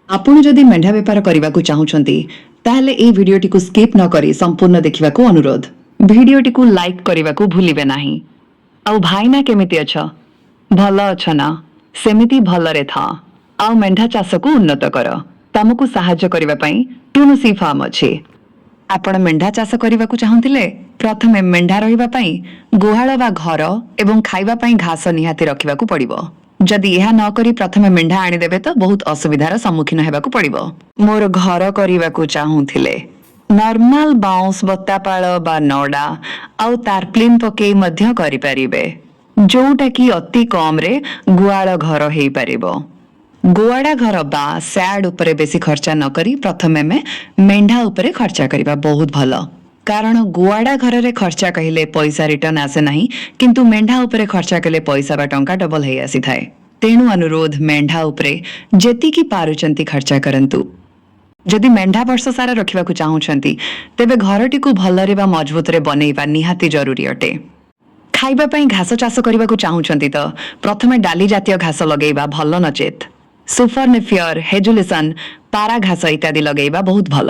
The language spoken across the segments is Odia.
ଆପଣ ଯଦି ମେଣ୍ଢା ବେପାର କରିବାକୁ ଚାହୁଁଛନ୍ତି, ତାହେଲେ ଏହି ଭିଡିଓଟିକୁ ସ୍କିପ୍ ନ କରି ସମ୍ପୂର୍ଣ୍ଣ ଦେଖିବାକୁ ଅନୁରୋଧ। ଭିଡିଓଟିକୁ ଲାଇକ୍ କରିବାକୁ ଭୁଲିବେ ନାହିଁ। ଆଉ ଭାଇନା, କେମିତି ଅଛ? ଭଲ ଅଛ ନା? ସେମିତି ଭଲରେ ଥା ଆଉ ମେଣ୍ଢା ଚାଷକୁ ଉନ୍ନତ କର। ତମକୁ ସାହାଯ୍ୟ କରିବା ପାଇଁ ଟୁନୁସି ଫାର୍ମ ଅଛି। ଆପଣ ମେଣ୍ଢା ଚାଷ କରିବାକୁ ଚାହୁଁଥିଲେ ପ୍ରଥମେ ମେଣ୍ଢା ରହିବା ପାଇଁ ଗୁହାଳ ବା ଘର ଏବଂ ଖାଇବା ପାଇଁ ଘାସ ନିହାତି ରଖିବାକୁ ପଡ଼ିବ। ଯଦି ଏହା ନ କରି ପ୍ରଥମେ ମେଣ୍ଢା ଆଣିଦେବେ ତ ବହୁତ ଅସୁବିଧାର ସମ୍ମୁଖୀନ ହେବାକୁ ପଡ଼ିବ। ମୋର ଘର କରିବାକୁ ଚାହୁଁଥିଲେ ନର୍ମାଲ ବାଉଁଶ ବତାପାଳ ବା ନଡ଼ା ଆଉ ତାର୍ପଲିନ୍ ପକେଇ ମଧ୍ୟ କରିପାରିବେ, ଯୋଉଟା କି ଅତି କମରେ ଗୁହାଳ ଘର ହେଇପାରିବ। ଗୁହାଳ ଘର ବା ସେଡ୍ ଉପରେ ବେଶୀ ଖର୍ଚ୍ଚ ନ କରି ପ୍ରଥମେ ଆମେ ମେଣ୍ଢା ଉପରେ ଖର୍ଚ୍ଚ କରିବା ବହୁତ ଭଲ। କାରଣ ଗୁହାଳ ଘରରେ ଖର୍ଚ୍ଚ କହିଲେ ପଇସା ରିଟର୍ନ ଆସେ ନାହିଁ, କିନ୍ତୁ ମେଣ୍ଢା ଉପରେ ଖର୍ଚ୍ଚ କଲେ ପଇସା ବା ଟଙ୍କା ଡବଲ ହେଇ ଆସିଥାଏ। ତେଣୁ ଅନୁରୋଧ, ମେଣ୍ଢା ଉପରେ ଯେତିକି ପାରୁଛନ୍ତି ଖର୍ଚ୍ଚ କରନ୍ତୁ। ଯଦି ମେଣ୍ଢା ବର୍ଷ ସାରା ରଖିବାକୁ ଚାହୁଁଛନ୍ତି, ତେବେ ଘରଟିକୁ ଭଲରେ ବା ମଜବୁତରେ ବନେଇବା ନିହାତି ଜରୁରୀ ଅଟେ। ଖାଇବା ପାଇଁ ଘାସ ଚାଷ କରିବାକୁ ଚାହୁଁଛନ୍ତି ତ ପ୍ରଥମେ ଡାଲି ଜାତୀୟ ଘାସ ଲଗେଇବା ଭଲ, ନଚେତ୍ ସୁପର ନେପିୟର, ହେଜୁଲିସନ, ପାରା ଘାସ ଇତ୍ୟାଦି ଲଗେଇବା ବହୁତ ଭଲ,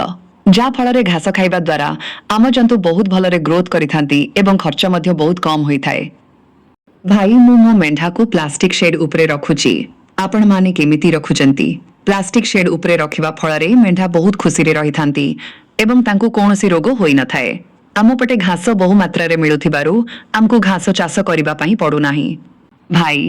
ଯାହା ଫଳରେ ଘାସ ଖାଇବା ଦ୍ୱାରା ଆମ ଜନ୍ତୁ ବହୁତ ଭଲରେ ଗ୍ରୋଥ କରିଥାନ୍ତି ଏବଂ ଖର୍ଚ୍ଚ ମଧ୍ୟ ବହୁତ କମ୍ ହୋଇଥାଏ। ଭାଇ, ମୁଁ ମୋ ମେଣ୍ଢାକୁ ପ୍ଲାଷ୍ଟିକ ସେଡ୍ ଉପରେ ରଖୁଛି। ଆପଣମାନେ କେମିତି ରଖୁଛନ୍ତି? ପ୍ଲାଷ୍ଟିକ ସେଡ୍ ଉପରେ ରଖିବା ଫଳରେ ମେଣ୍ଢା ବହୁତ ଖୁସିରେ ରହିଥାନ୍ତି ଏବଂ ତାଙ୍କୁ କୌଣସି ରୋଗ ହୋଇନଥାଏ। ଆମ ପଟେ ଘାସ ବହୁ ମାତ୍ରାରେ ମିଳୁଥିବାରୁ ଆମକୁ ଘାସ ଚାଷ କରିବା ପାଇଁ ପଡୁନାହିଁ। ଭାଇ,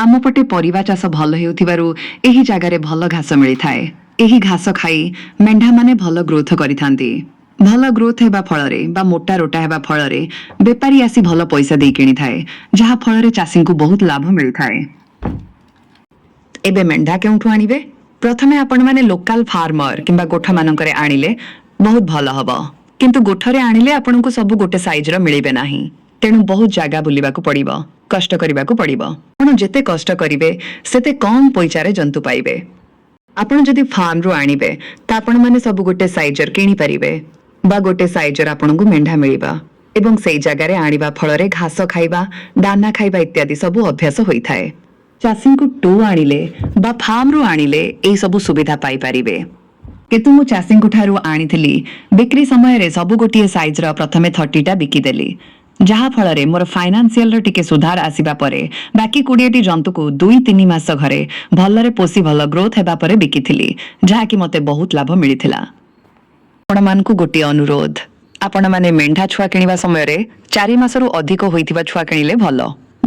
ଆମ ପଟେ ପରିବା ଚାଷ ଭଲ ହେଉଥିବାରୁ ଏହି ଜାଗାରେ ଭଲ ଘାସ ମିଳିଥାଏ। ଏହି ଘାସ ଖାଇ ମେଣ୍ଢାମାନେ ଭଲ ଗ୍ରୋଥ କରିଥାନ୍ତି। ଭଲ ଗ୍ରୋଥ ହେବା ଫଳରେ ବା ମୋଟା ରୋଟା ହେବା ଫଳରେ ବେପାରୀ ଆସି ଭଲ ପଇସା ଦେଇ କିଣିଥାଏ, ଯାହା ଫଳରେ ଚାଷୀଙ୍କୁ ବହୁତ ଲାଭ ମିଳିଥାଏ। ଏବେ ମେଣ୍ଢା କେଉଁଠୁ ଆଣିବେ? ପ୍ରଥମେ ଆପଣମାନେ ଲୋକାଲ ଫାର୍ମର କିମ୍ବା ଗୋଠମାନଙ୍କରେ ଆଣିଲେ ବହୁତ ଭଲ ହବ। କିନ୍ତୁ ଗୋଠରେ ଆଣିଲେ ଆପଣଙ୍କୁ ସବୁ ଗୋଟେ ସାଇଜର ମିଳିବେ ନାହିଁ। ତେଣୁ ବହୁତ ଜାଗା ବୁଲିବାକୁ ପଡ଼ିବ, କଷ୍ଟ କରିବାକୁ ପଡ଼ିବ। ଆପଣ ଯେତେ କଷ୍ଟ କରିବେ, ସେତେ କମ୍ ପଇସାରେ ଜନ୍ତୁ ପାଇବେ। ଆପଣ ଯଦି ଫାର୍ମରୁ ଆଣିବେ ତ ଆପଣମାନେ ସବୁ ଗୋଟେ ସାଇଜର କିଣିପାରିବେ ବା ଗୋଟେ ସାଇଜର ଆପଣଙ୍କୁ ମେଣ୍ଢା ମିଳିବ ଏବଂ ସେଇ ଜାଗାରେ ଆଣିବା ଫଳରେ ଘାସ ଖାଇବା, ଦାନା ଖାଇବା ଇତ୍ୟାଦି ସବୁ ଅଭ୍ୟାସ ହୋଇଥାଏ। ଚାଷୀଙ୍କୁ ଟୁ ଆଣିଲେ ବା ଫାର୍ମରୁ ଆଣିଲେ ଏହି ସବୁ ସୁବିଧା ପାଇପାରିବେ। କିନ୍ତୁ ମୁଁ ଚାଷୀଙ୍କ ଠାରୁ ଆଣିଥିଲି। ବିକ୍ରି ସମୟରେ ସବୁ ଗୋଟିଏ ସାଇଜର ପ୍ରଥମେ 30ଟା ବିକିଦେଲି, ଯାହା ଫଳରେ ମୋର ଫାଇନାନ୍ସିଆଲର ଟିକେ ସୁଧାର ଆସିବା ପରେ ବାକି 20ଟି ଜନ୍ତୁକୁ 2-3 ମାସ ଘରେ ଭଲରେ ପୋଷି ଭଲ ଗ୍ରୋଥ ହେବା ପରେ ବିକିଥିଲି, ଯାହାକି ମୋତେ ବହୁତ ଲାଭ ମିଳିଥିଲା। ଆପଣମାନଙ୍କୁ ଗୋଟିଏ ଅନୁରୋଧ, ଆପଣମାନେ ମେଣ୍ଢା ଛୁଆ କିଣିବା ସମୟରେ 4 ମାସରୁ ଅଧିକ ହୋଇଥିବା ଛୁଆ କିଣିଲେ ଭଲ।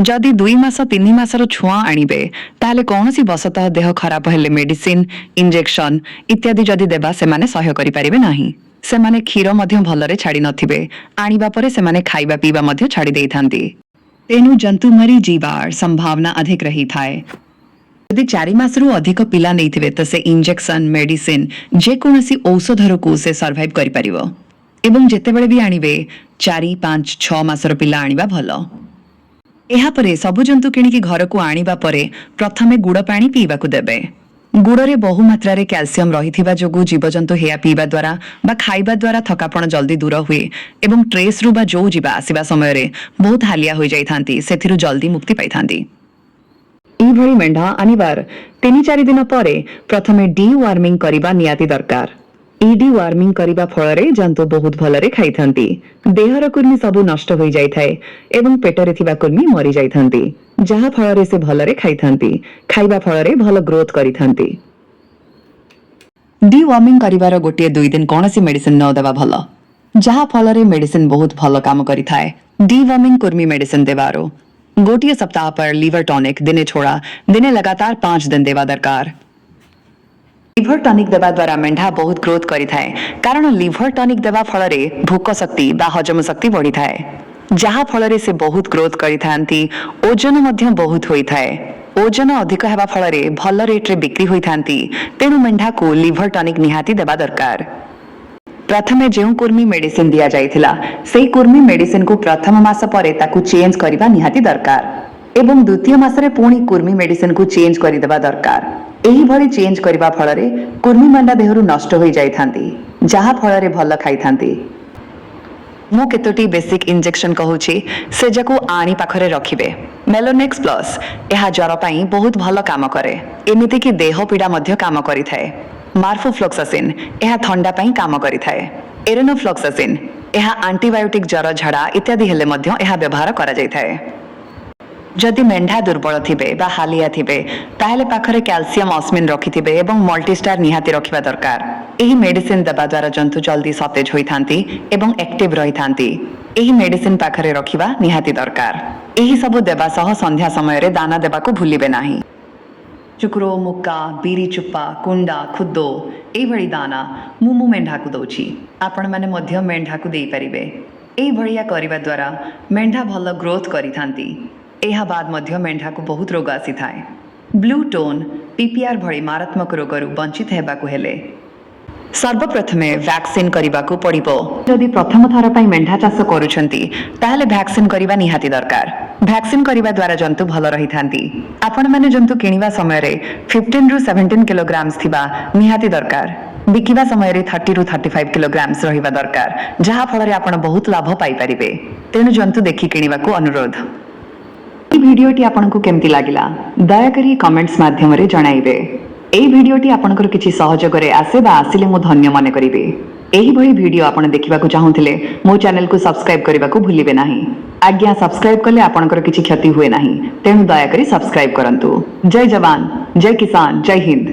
ଯଦି 2 ମାସ 3 ମାସର ଛୁଆ ଆଣିବେ, ତାହେଲେ କୌଣସି ବଶତଃ ଦେହ ଖରାପ ହେଲେ ମେଡିସିନ, ଇଞ୍ଜେକ୍ସନ ଇତ୍ୟାଦି ଯଦି ଦେବା, ସେମାନେ ସହ୍ୟ କରିପାରିବେ ନାହିଁ। ସେମାନେ କ୍ଷୀର ମଧ୍ୟ ଭଲରେ ଛାଡ଼ି ନଥିବେ। ଆଣିବା ପରେ ସେମାନେ ଖାଇବା ପିଇବା ମଧ୍ୟ ଛାଡ଼ି ଦେଇଥାନ୍ତି। ତେଣୁ ଜନ୍ତୁ ମରିଯିବାର ସମ୍ଭାବନା ଅଧିକ ରହିଥାଏ। ଯଦି 4 ମାସରୁ ଅଧିକ ପିଲା ନେଇଥିବେ ତ ସେ ଇଞ୍ଜେକ୍ସନ, ମେଡିସିନ, ଯେକୌଣସି ଔଷଧରକୁ ସେ ସର୍ଭାଇଭ କରିପାରିବ। ଏବଂ ଯେତେବେଳେ ବି ଆଣିବେ, 4, 5, 6 ମାସର ପିଲା ଆଣିବା ଭଲ। ଏହାପରେ ସବୁ ଜନ୍ତୁ କିଣିକି ଘରକୁ ଆଣିବା ପରେ ପ୍ରଥମେ ଗୁଡ଼ ପାଣି ପିଇବାକୁ ଦେବେ। ଗୁଡ଼ରେ ବହୁ ମାତ୍ରାରେ କ୍ୟାଲସିୟମ ରହିଥିବା ଯୋଗୁଁ ଜୀବଜନ୍ତୁ ଏହା ପିଇବା ଦ୍ୱାରା ବା ଖାଇବା ଦ୍ୱାରା ଥକାପଣ ଜଲ୍ଦି ଦୂର ହୁଏ ଏବଂ ଷ୍ଟ୍ରେସରୁ ବା ଯୋଉ ଯିବା ଆସିବା ସମୟରେ ବହୁତ ହାଲିଆ ହୋଇଯାଇଥାନ୍ତି, ସେଥିରୁ ଜଲ୍ଦି ମୁକ୍ତି ପାଇଥାନ୍ତି। ଏଇଭଳି ମେଣ୍ଢା ଆଣିବାର 3-4 ଦିନ ପରେ ପ୍ରଥମେ ଡି ୱାର୍ମିଂ କରିବା ନିହାତି ଦରକାର। ଏହି ଡି ୱାର୍ମିଂ କରିବା ଫଳରେ ଜନ୍ତୁ ବହୁତ ଭଲରେ ଖାଇଥାନ୍ତି। ଦେହର କୃମି ସବୁ ନଷ୍ଟ ହୋଇଯାଇଥାଏ ଏବଂ ପେଟରେ ଥିବା କୃମି ମରିଯାଇଥାନ୍ତି, ଯାହା ଫଳରେ ସେ ଭଲରେ ଖାଇଥାନ୍ତି। ଖାଇବା ଫଳରେ ଭଲ ଗ୍ରୋଥ କରିଥାନ୍ତି। ଡି ୱାର୍ମିଂ କରିବାର ଗୋଟିଏ 2 ଦିନ କୌଣସି ମେଡିସିନ ନ ଦେବା ଭଲ, ଯାହା ଫଳରେ ମେଡିସିନ ବହୁତ ଭଲ କାମ କରିଥାଏ। ଡି ୱାର୍ମିଂ କୃମି ମେଡିସିନ ଦେବାରୁ ଗୋଟିଏ ସପ୍ତାହ पर ଲିଭର ଟନିକ ଦିନେ ଛୋଡ଼ା ଦିନେ ଲଗାତାର 5 ଦିନ ଦେବା ଦରକାର। ଲିଭର ଟନିକ ଦେବା ଦ୍ୱାରା ମେଣ୍ଢା ବହୁତ ଗ୍ରୋଥ କରିଥାଏ, କାରଣ ଲିଭର ଟନିକ ଦେବା ଫଳରେ ଭୋକ ଶକ୍ତି ବା ହଜମ ଶକ୍ତି ବଢ଼ିଥାଏ, ଯାହା ଫଳରେ ସେ ବହୁତ ଗ୍ରୋଥ କରିଥାନ୍ତି। ଓଜନ ମଧ୍ୟ ବହୁତ ହୋଇଥାଏ। ଓଜନ ଅଧିକ ହେବା ଫଳରେ ଭଲ ରେଟ୍ରେ ବିକ୍ରି ହୋଇଥାନ୍ତି। ତେଣୁ ମେଣ୍ଢାକୁ ଲିଭର ଟନିକ ନିହାତି ଦେବା ଦରକାର। ପ୍ରଥମେ ଯେଉଁ କୃମି ମେଡିସିନ ଦିଆଯାଇଥିଲା, ସେଇ କୃମି ମେଡିସିନକୁ ପ୍ରଥମ ମାସ ପରେ ତାକୁ ଚେଞ୍ଜ କରିବା ନିହାତି ଦରକାର ଏବଂ ଦ୍ୱିତୀୟ ମାସରେ ପୁଣି କୃମି ମେଡିସିନକୁ ଚେଞ୍ଜ କରିଦେବା ଦରକାର। ଏହିଭଳି ଚେଞ୍ଜ କରିବା ଫଳରେ କୃମି ମେଣ୍ଢା ଦେହରୁ ନଷ୍ଟ ହୋଇଯାଇଥାନ୍ତି, ଯାହା ଫଳରେ ଭଲ ଖାଇଥାନ୍ତି। ମୁଁ କେତୋଟି ବେସିକ୍ ଇଞ୍ଜେକ୍ସନ କହୁଛି, ସେଯାକୁ ଆଣି ପାଖରେ ରଖିବେ। ମେଲୋନେକ୍ସ ପ୍ଲସ୍, ଏହା ଜ୍ୱର ପାଇଁ ବହୁତ ଭଲ କାମ କରେ। ଏମିତିକି ଦେହ ପୀଡ଼ା ମଧ୍ୟ କାମ କରିଥାଏ। ମାର୍ଫୋଫ୍ଲୋକ୍ସାସିନ୍, ଏହା ଥଣ୍ଡା ପାଇଁ କାମ କରିଥାଏ। ଏରେନୋଫ୍ଲୋକ୍ସାସିନ୍, ଏହା ଆଣ୍ଟିବାୟୋଟିକ୍, ଜ୍ୱର, ଝାଡ଼ା ଇତ୍ୟାଦି ହେଲେ ମଧ୍ୟ ଏହା ବ୍ୟବହାର କରାଯାଇଥାଏ। ଯଦି ମେଣ୍ଢା ଦୁର୍ବଳ ଥିବେ ବା ହାଲିଆ ଥିବେ, ତାହେଲେ ପାଖରେ କ୍ୟାଲସିୟମ ଅସ୍ମିନ୍ ରଖିଥିବେ ଏବଂ ମଲ୍ଟିଷ୍ଟାର ନିହାତି ରଖିବା ଦରକାର। ଏହି ମେଡିସିନ ଦେବା ଦ୍ୱାରା ଜନ୍ତୁ ଜଲ୍ଦି ସତେଜ ହୋଇଥାନ୍ତି ଏବଂ ଆକ୍ଟିଭ ରହିଥାନ୍ତି। ଏହି ମେଡିସିନ ପାଖରେ ରଖିବା ନିହାତି ଦରକାର। ଏହି ସବୁ ଦେବା ସହ ସନ୍ଧ୍ୟା ସମୟରେ ଦାନା ଦେବାକୁ ଭୁଲିବେ ନାହିଁ। ଚୁକୁରୋ, ମୁକା, ବିରି ଚୁପା, କୁଣ୍ଡା, ଖୁଦ, ଏଇଭଳି ଦାନା ମୁଁ ମୁଁ ମେଣ୍ଢାକୁ ଦେଉଛି। ଆପଣମାନେ ମଧ୍ୟ ମେଣ୍ଢାକୁ ଦେଇପାରିବେ। ଏଇଭଳିଆ କରିବା ଦ୍ୱାରା ମେଣ୍ଢା ଭଲ ଗ୍ରୋଥ୍ କରିଥାନ୍ତି। ଏହା ବାଦ ମଧ୍ୟ ମେଣ୍ଢାକୁ ବହୁତ ରୋଗ ଆସିଥାଏ। ବ୍ଲୁ ଟୋନ୍, ପିପିଆର୍ ଭଳି ମାରାତ୍ମକ ରୋଗରୁ ବଞ୍ଚିତ ହେବାକୁ ହେଲେ ସର୍ବପ୍ରଥମେ ଭ୍ୟାକ୍ସିନ୍ କରିବାକୁ ପଡ଼ିବ। ଯଦି ପ୍ରଥମ ଥର ପାଇଁ ମେଣ୍ଢା ଚାଷ କରୁଛନ୍ତି, ତାହେଲେ ଭ୍ୟାକ୍ସିନ୍ କରିବା ନିହାତି ଦରକାର। ଭ୍ୟାକ୍ସିନ୍ କରିବା ଦ୍ୱାରା ଜନ୍ତୁ ଭଲ ରହିଥାନ୍ତି। ଆପଣମାନେ ଜନ୍ତୁ କିଣିବା ସମୟରେ 15ରୁ 17 କିଲୋଗ୍ରାମ୍ସ ଥିବା ନିହାତି ଦରକାର। ବିକିବା ସମୟରେ 30ରୁ 35 କିଲୋଗ୍ରାମ୍ସ ରହିବା ଦରକାର, ଯାହାଫଳରେ ଆପଣ ବହୁତ ଲାଭ ପାଇପାରିବେ। ତେଣୁ ଜନ୍ତୁ ଦେଖି କିଣିବାକୁ ଅନୁରୋଧ। ଏହି ଭିଡ଼ିଓଟି ଆପଣଙ୍କୁ କେମିତି ଲାଗିଲା, ଦୟାକରି କମେଣ୍ଟସ୍ ମାଧ୍ୟମରେ ଜଣାଇବେ। ଏହି ଭିଡ଼ିଓଟି ଆପଣଙ୍କର କିଛି ସହଯୋଗରେ ଆସେ ବା ଆସିଲେ ମୁଁ ଧନ୍ୟ ମନେ କରିବି। ଏହିଭଳି ଭିଡ଼ିଓ ଆପଣ ଦେଖିବାକୁ ଚାହୁଁଥିଲେ ମୋ ଚ୍ୟାନେଲକୁ ସବସ୍କ୍ରାଇବ୍ କରିବାକୁ ଭୁଲିବେ ନାହିଁ। ଆଜ୍ଞା, ସବସ୍କ୍ରାଇବ୍ କଲେ ଆପଣଙ୍କର କିଛି କ୍ଷତି ହୁଏ ନାହିଁ, ତେଣୁ ଦୟାକରି ସବସ୍କ୍ରାଇବ୍ କରନ୍ତୁ। ଜୟ ଯବାନ, ଜୟ କିଷାନ, ଜୟ ହିନ୍ଦ।